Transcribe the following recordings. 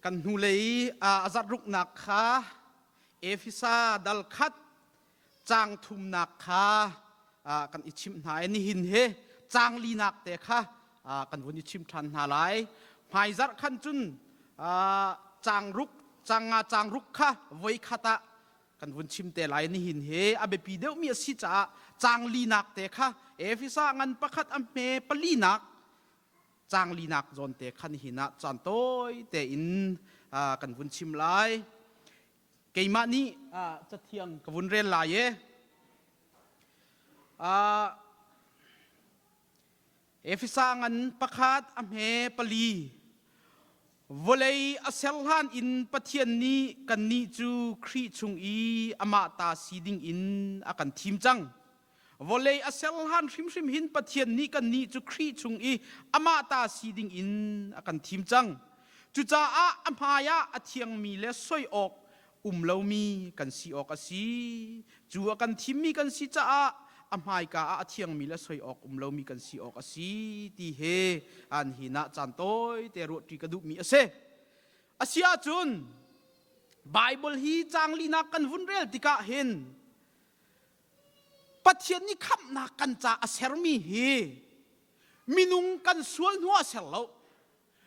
Kan hnulei a zarhruknak kha Efesa dal khat caang thumnak kha kan i chimh hna i nihin hi caang linak te kha kan vun i chim ṭhan hna lai. Hmaizarh khan cun caang ruk, caang nga caang ruk kha voi khat ah kan vun chim te lai. Nihin hi a biapi deuhmi a si caah caang linak te kha Efesa ngan pakhat a hme palinak caang linak zawn te khan hin ah caan tawi tein kan vun chim lai. Keimah nih cathiang ka vun rel lai e. Efesa ngan pakhat a hme pali vawlei a ser hlan in Pathian nih kannih cu Khrih chung i amah ta si ding in a kan thim cang. Vawlei a ser hlan hrimhrim hin Pathian nih kannih cu Khrih chung i amah ta si ding in a kan thim cang. Cucaah a hmaiah a thiangmi le soi awk um lomi kan si awk a si. Cu a kan thimmi kan si caah a hmaika ah a thiangmi le soi awk um lomi kan si awk a si ti he an hin ah caan tawi te ruahṭi ka duhmi a si. A si ahcun Bible hi caang linak kan vun rel tikah hin Pathian nih khamhnak kan ca a sermi hi minung kan sual hnu ah ser lo.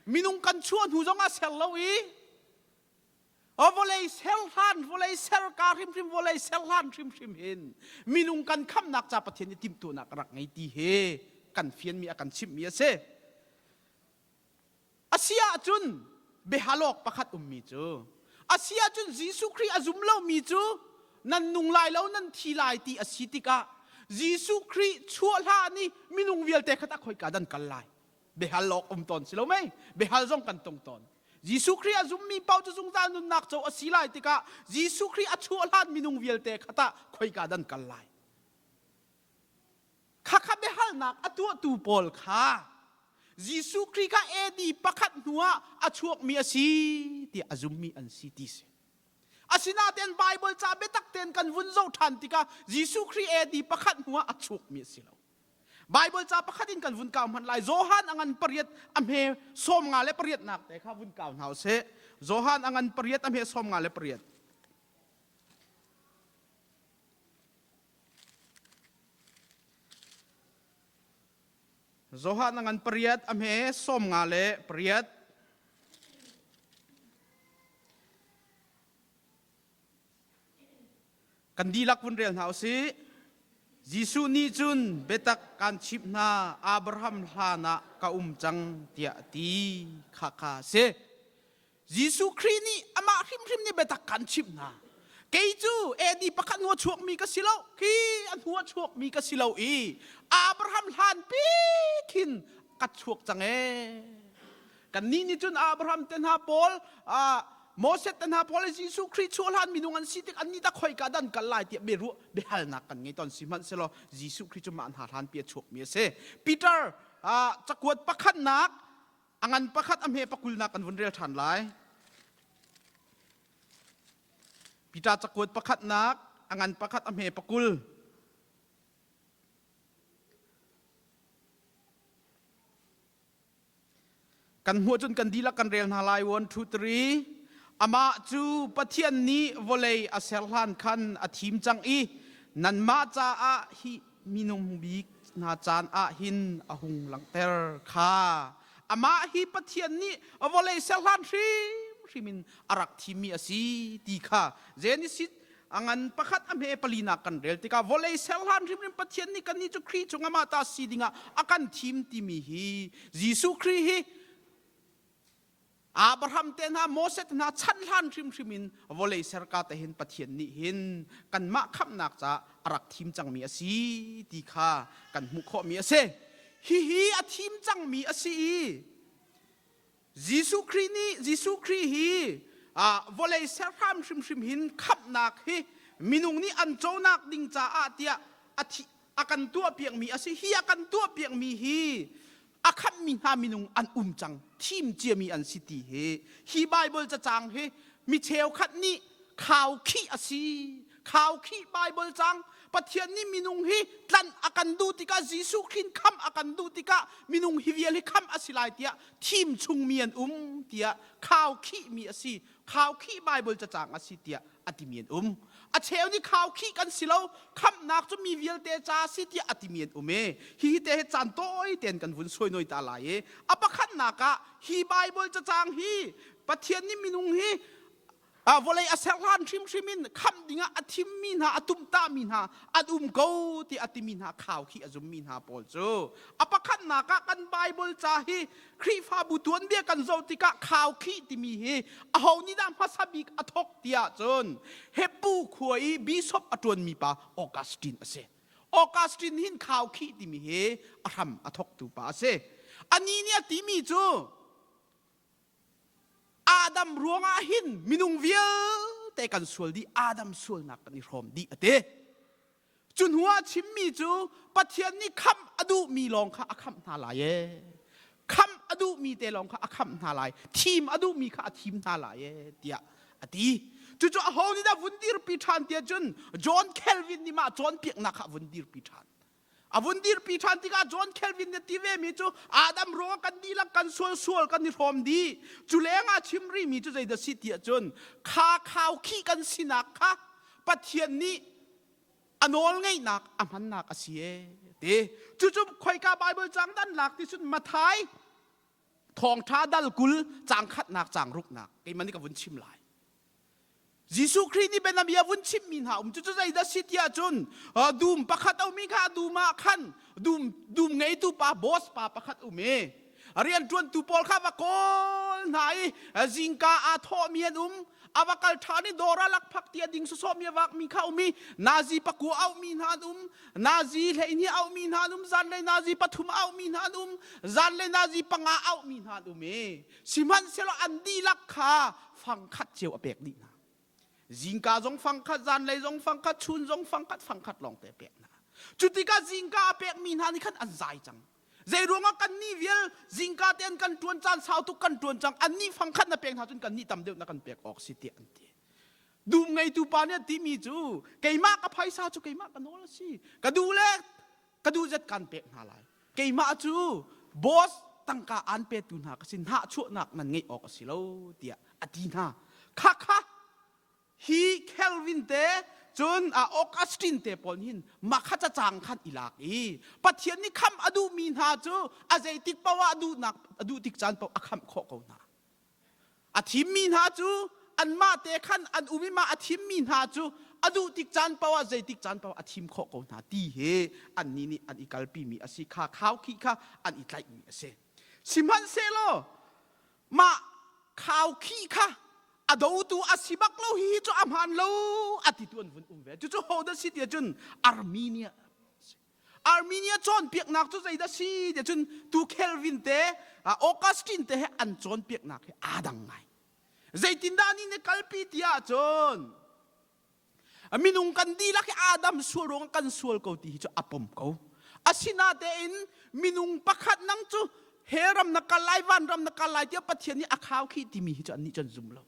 Minung kan chuah hnu zong ah ser lo i vawlei ser hlan vawlei ser ka hrimhrim vawlei ser hlan hrimhrim hin minung kan khamhnak ca Pathian nih timhtuahnak a rak ngei ti hi kan fianmi a kan chimhmi a si. A si ahcun biahalawk pakhat ummi cu a si ahcun Jesuh Khrih a zum lomi cu nan nung lai lo nan thi lai ti a si tikah Jesuh Khrih chuah hlan i minung vialte kha tah khoika dan kal lai biahal awk um tawn si lo mei biahal zong kan tong tawn Jesuh Khrih a zummi paoh cu zungzal nunnak co a si lai tikah Jesuh Khrih a chuah hlan minung vialte kha tah khoika dan kal lai Khakha biahalnak a tuahtu pawl kha Jesuh Khrih kha AD pakhat hnuah a chuakmi a si tiah a zummi an si ti si. Asinain Bible ca biatak tein kan vun zoh ṭhan tikah Jesuh Khrih AD pakhat hnuah a chuakmi a si lo. Bible ca pakhat in kan vun kau hmanh lai. Johan a ngan pariat a hme sawm nga le pariatnak te kha vun kau hna usih. Johan a ngan pariat a hme sawm nga le pariat. Johan a ngan pariat a hme sawm nga le pariat. Kan dihlak vun rel hna usih. Jesuh nih cun biatak kan chimh hna Abraham hlan ah ka um cang tiah a ti kha kha a si. Jesuh Khrih nih amah hrimhrim nih biatak kan chimh hna. Kei cu AD pakhat hnu a chuakmi ka si lo. Khi a hnu a chuakmi ka si lo i Abraham hlan pi khin ka chuak cang ee. Kannih nih cun Abraham te hna pawl Moses te hna pawl Jesuh Khrih chuah hlan minung an si tik annih dah khoika dan kal lai tiah biaruah biahalnak kan ngei ton sihmanhsehlaw Jesuh Khrih cu mah hna hlan pi a chuakmi a si. Peter cakuat pakhatnak A ngan pakhat a hme pakulnak kan vun rel ṭhan lai. Peter cakuat pakhatnak a ngan pakhat a hme pakul. Kan hmuh cun kan dihlak kan rel hna lai. One, two, three. Amah cu Pathian nih vawlei a ser hlan khan a thim cang i nanmah caah hi minung bik hna caan ah hin a hung langhter kha amah hi Pathian nih vawlei ser hlan hrimhrim in a rak thimmi a si ti kha Genesis a ngan pakhat a hme palinak kan rel tikah vawlei ser hlan hrimhrim Pathian nih kannih cu Khrih chung amah ta si dingah a kan thim timi hi Jesuh Khrih hi Abraham te hna Moses te hna chan hlan hrimhrim in vawlei serka te hin Pathian nih hin kanmah khamhnak caah a rak thim cangmi a si ti kha kan hmuh khawhmi a si. Hihi a thim cangmi a si i Jesuh Khrih nih Jesuh Khrih hi vawlei ser hram hrimhrim hin khamhnak hi minung nih an conak ding caah tiah a thi a kan tuahpiakmi a si. Hi a kan tuahpiakmi hi a khamhmi hna minung an um cang thim ciami an si ti hi hi Bible cacang hi mi cheukhat nih khau khih a si. Khaukhih Baibal cang Pathian nih minung hi tlanh a kan duh tikah Jesuh Khrih khamh a kan duh tikah minung hi vial hi khamh a si lai tiah thim chungmi an um tiah khaukhihmi a si. Khaukhih Baibal cacang a si tiah a timi an um. A cheu nih khaukhih kan si lo, khamhnak cu mi vialte ca a si tiah a timi an um i hihi te hi caan tawi tein kan vun suai noi ta lai i a pakhatnak ah hi Baibal cacang hi Pathian nih minung hi vawlei a ser hlan hrimhrim in khamh dingah a thimmi hna a tumtahmi hna an um ko ti a timi hna khaukhih a zummi hna pawl cu a pakhatnak ah kan Baibal ca hi Khrihfabu tuanbia kan zoh tikah khaukhih timi hi aho nih dah hmasa bik a thawk tiah cun Heppu khua i bishop a ṭuanmi pa Augustine a si. Augustine hin khaukhih timi hi a hram a thawktu pa a si. Anih nih a timi cu Adam ruangah hin minung vialte kan sual dih, Adam sualnak kan i hrawm dih a ti. Cu hnu ah chimmi cu Pathian nih khamh a duhmi lawng kha a khamh hna lai ee. Khamh a duhmi te lawng kha a khamh hna lai. Thim a duhmi kha a thim hna lai ee tiah a ti. Cucu aho nih dah vun dirpi ṭhan tiah cun John Calvin nih mah cawnpiaknak kha a vun dirpi ṭhan. A vun dirpi ṭhan tikah John Calvin nih ti vemi cu Adam ruangah kan dihlak kan sual sual kan i hrawm dih. Cu lengah chim rihmi cu zeidah si tiah cun kha khaukhih kan sinak kha Pathian nih a nawl ngeihnak a hmannak a si ee ti. Cucu khoika Bible cang dan lak ti cun Mathai thawngṭha dal 20 cang khatnak cang ruknak keimah nih ka vun chim lai. Jesuh Khrih nih bianabia vun chimmi hna um cucu zeidah si tiah cun dum pakhat a ummi kha dum ah khan dum dum ngeitu pa boss pa pakhat um i rianṭuantu pawl kha va kawl hna i zingka aa thawhmi an um a va kal ṭhan i dawr ah lakphak ti a ding sawsawhmi a vakmi kha um i nazi pakua auhmi hna an um nazi 12 auhmi hna an um zanlei nazi pathum auhmi hna an um zanlei nazi panga auhmi hna an um i sihmanhsehlaw an dihlak kha fangkhat cio a pek dih hna. Zingka zong fangkhat, zanlei zong fangkhat, chun zong fangkhat, fangkhat lawng te a pek hna. Cu tikah zingka a pekmi hna nih khan an zai cang. Zei ruangah kan nih vial zingka te an kan ṭuan caan sau tuk kan ṭuan cang an nih fangkhat na pek hna cun kan nih tam deuh na kan pek awk si tiah an ti. Dum ngeitu pa nih a timi cu keimah ka phaisa cu keimah ka nawl a si. Ka duh le ka duh zet kan pek hna lai. Keimah cu boss tangka aan petu hna ka si hnahchuahnak nan ngeih awk a si lo tiah a ti hna. Khakha hi Calvin te cun Augustine te pawl hin makha cacang khan i lak i Pathian nih khamh a duhmi hna cu a zeitik paoh ah duhnak a duh tik caan paoh a khamh khawh ko hna. A thimmi hna cu anmah te khan an um i mah a thimmi hna cu a duh tik caan paoh ah zeitik caan paoh a thim khawh ko hna ti hi annih nih an i kalpimi a si kha khaukhih kha an i tlaihmi a si. Sihmanhsehlaw mah khaukhih kha a dotu a si bak lo hi cu a hmaan lo a titu an vun um ve. Cucu ho dah si tiah cun Armenia Armenia cawnpiaknak cu zeidah si tiah cun tu Calvin te Augustine te he an cawnpiaknak hi aa dang ngai. Zeitindah nih na kalpi ti ahcun minung kan dihlak hi Adam sual ruangah kan sual ko ti hi cu a pom ko. Asinatein minung pakhat nang cu hell ram na kal lai van ram na kal lai tiah Pathian nih a khau khi timi hi cu annih cu an zum lo.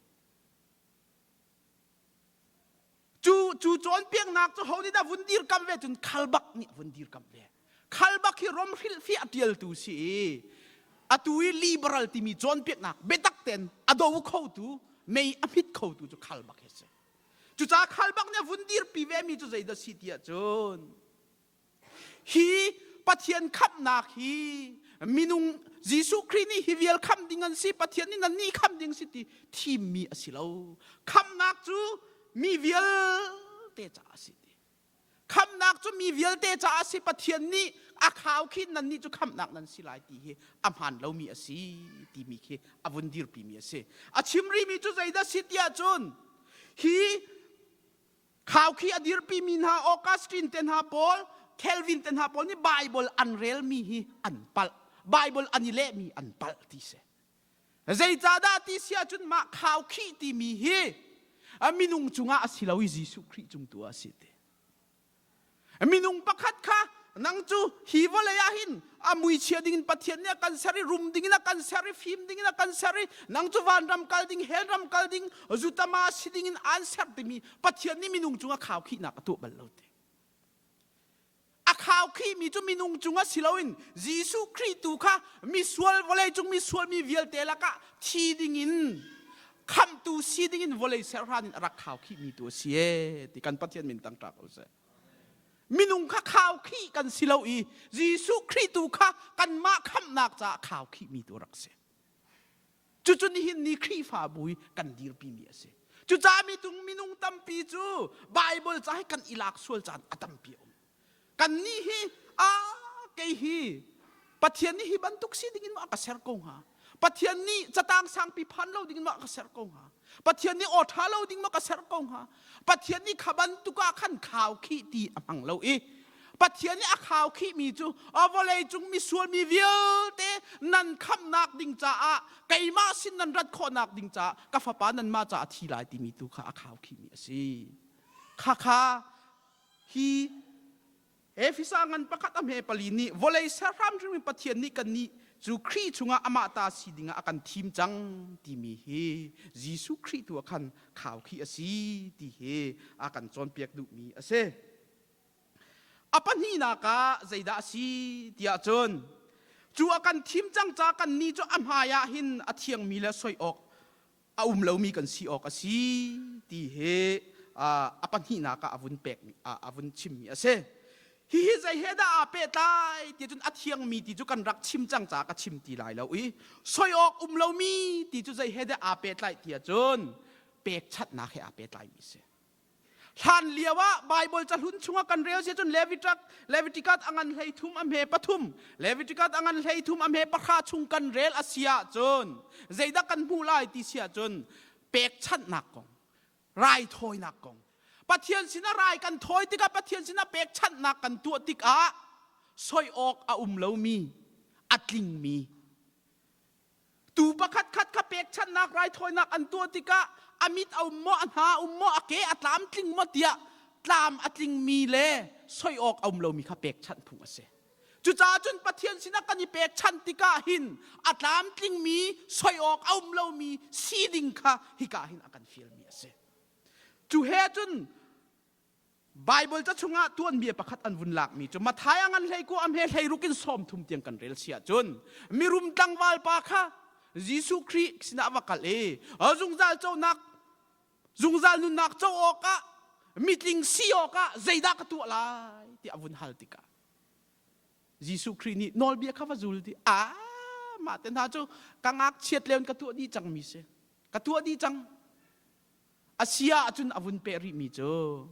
Cu cu cawnpiaknak cu ho nih dah vun dirkamh ve cun Khalbak nih a vun dirkamh ve. Khalbak hi Rom hrilhfiah a ṭialtu si i atu i liberal timi cawnpiaknak biatak tein a do khotu mei a hmit khotu cu Khalbak hi a si. Cucaah Khalbak nih a vun dirpi vemi cu zeidah si tiah cun Hi Pathian khamhnak hi minung Jesuh Khrih nih hi vial khamh ding an si Pathian nih nannih khamh ding si ti thimmi a si lo khamhnak cu mi vialte caah a si ti khamhnak cu mi vialte caah a si Pathian nih a khau khi nannih cu khamhnak nan si lai ti hi a hmaan lomi a si timi khi a vun dirpimi a si a chim rihmi cu zeidah si tiah cun hi Khaukhih a dirpimi hna Augustine te hna pawl, Calvin te hna pawl nih Bible an relmi hi an palh. Bible an i lehmi an palh ti si. Zeicahdah ti si ahcun mah khaukhih timi hi a minung cungah a si lo i Jesuh Khrih cung tu ah a si ti. Minung pakhat kha Nang cu hi vawlei ah hin a muichia ding in Pathian nih a kan ser i rum ding in a kan ser i fim ding in a kan ser i nang cu vanram kal ding hell ram kal ding zutama si ding in aan ser timi Pathian nih minung cungah khaukhihnak a tuah bal lo te. A khaukhihmi cu minung cungah si loin Jesuh Khrih tu kha misual vawleicung misual mi vialte lakah thi ding in khamhtu si ding in vawlei ser hlan in a rak khaukhihmi tu a si ee ti kan Pathian min tang ṭa ko seh. Minung kha khaukhih kan si lo i Jesuh Khrih tu kha kanmah khamhnak caah khaukhihmi tu a rak si. Cucu nihin ni Khrihfabu i kan dirpimi a si. Cucaah mitung minung tampi cu Bible ca hi kan i lak sual caan a tampi a um. Kannih hi a kei hi Pathian nih hi bantuk si ding in maw a ka ser ko hnga? Pathian nih catang sangpi phan lo ding in maw a ka ser ko hnga? Pathian nih aw ṭha lo ding maw ka ser ko hnga? Pathian nih kha bantuk ah khan khau khih ti a hmang lo i Pathian nih a khau khihmi cu vawlei cung misual mi vialte nan khamhnak ding caah keimah sin nan rat khawhnak ding caah ka fapa nanmah caah a thi lai timi tu kha a khau khihmi a si. Khakha hi Efesa ngan pakhat a hme pali nih vawlei ser hramhrim in Pathian nih kannih cu Khrih chungah amah ta si dingah a kan thim cang timi hi Jesuh Khrih tu ah khan khau khi a si ti hi a kan cawnpiak duhmi a si. A pahnihnak ah zeidah a si tiah cun cu a kan thim cang ca kannih cu a hmai ah hin a thiangmi le soi awk a um lomi kan si awk a si ti hi a pahnihnak ah a vun pek a vun chimmi a si. Hihi zei he dah aa pehtlai ti cun a thiangmi ti cu kan rak chim cang caah ka chim ti lai lo i soi awk um lomi ti cu zei he dah aa pehtlai ti ahcun pekchanhnak he aa pehtlaimi a si. Hlan lio ah Bible cahlun chungah kan rel si cun Leviticus Leviticus a ngan 13 a hme pathum Leviticus a ngan 13 a hme pahra chung kan rel a si ahcun zeidah kan hmuh lai ti si ahcun pekchanhnak kong raithawinak kong Pathian sinah rai kan thawi tikah Pathian sinah pekchanhnak kan tuah tikah soi awk a um lomi a tlingmi Tuu pakhat khat kha pekchanhnak raithawinak an tuah tikah a mit a um maw, a hna a um maw, a ke a tlamtling maw tiah tlam a tlingmi le soi awk a um lomi kha pekchanh phung a si. Cucaah cun Pathian sinah kan i pekchanh tikah hin a tlamtlingmi soi awk a um lomi si ding kha hika hin a kan fialmi a si. Cu he cun Baibal ca chungah tuanbia pakhat an vun lakmi cu Matthai a ngan hlei ku a hme hlei ruk in 30 tiang kan rel si ahcun mirum tlangval pa kha Jesuh Khrih sinah va kal i zungzal conak zungzal nunnak co awkah mitling si awkah zeidah ka tuah lai tiah a vun hal tikah Jesuh Khrih nih nawlbia kha va zul ti a mah te hna cu ka ngakchiat len ka tuah dih cangmi si ka tuah dih cang A si ahcun a vun peh rihmi cu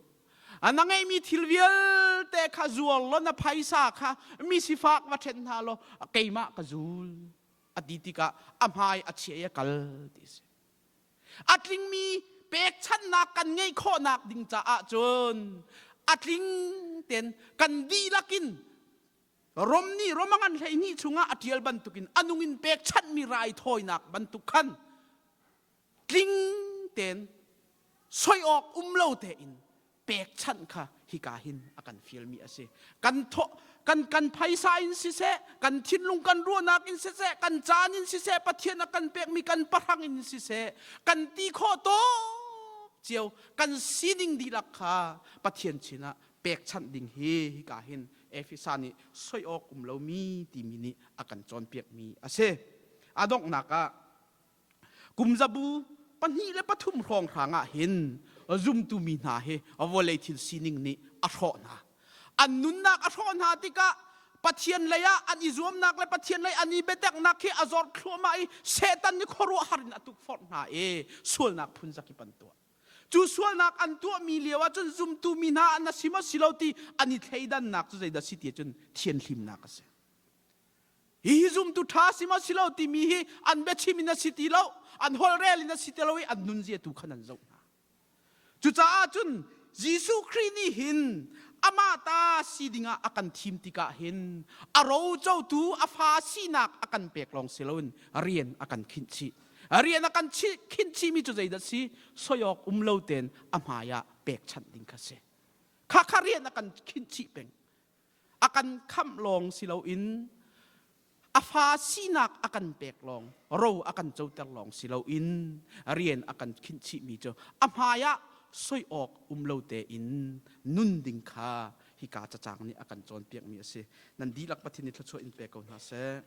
na ngeihmi thil vialte kha zuar law na phaisa kha mi sifak va ṭhen hna law keimah ka zul a ti tikah a hmai a chia i a kal ti a si. A tlingmi pekchanhnak kan ngeih khawhnak ding caah cun a tling ten kan dihlak in Rom nih Rom a ngan 12 chungah a ṭial bantukin a nung in pekchanhmi raithawinak bantuk khan tling tein soi awk um lo tein pekchanh kha hika hin a kan fialmi a si. Kan thaw kan kan phaisa in siseh, kan thinlung kan ruahnak in siseh, kan caan in siseh, Pathian a kan pekmi kan pahrang in siseh, kan ti khawh tawk cio kan sining dihlak kha Pathian sinah pekchanh ding hi hika hin Efesa nih soi awk um lomi timi nih a kan cawnpiakmi a si. A donghnak ah Kum zabu 2 le 3 hrawnghrang ah hin zumtu mi hna hi vawlei thil sining nih a hrawh hna. An nunnak a hrawh hna tikah Pathian lei ah an i zuamnak le Pathian lei an i biateknak hi a zor thluahmah i Satan nih khuaruahhar in a tukforh hna i sualnak phun zakip an tuah. Cu sualnak an tuahmi lio ah cun zumtu mi hna an si maw si lo ti an i thleidannak cu zeidah si ti cun thianhlimnak a si. Hihi zumtu ṭha si maw si lo timi hi an biachim in a si ti lo, an holhrel in a si ti lo i an nunzia tu khan an zoh hna. Cucaah cun Jesuh Khrih nih hin amah ta si dingah a kan thim tikah hin a rocotu a fa sinak a kan pek lawng si loin rian a kan khinh chih. Rian a kan khinh chihmi cu zeidah si? Soi awk um lo tein a hmai ah pekchanh ding kha si. Khakha rian a kan khinh chih peng. A kan khamh lawng si loin a fa sinak a kan pek lawng ro a kan coter lawng si loin rian a kan khinh chihmi cu a hmai ah soi awk um lo tein nun ding kha hika cacang nih a kan cawnpiakmi a si. Nan dihlak Pathian nih thluachuah in pe ko hna seh.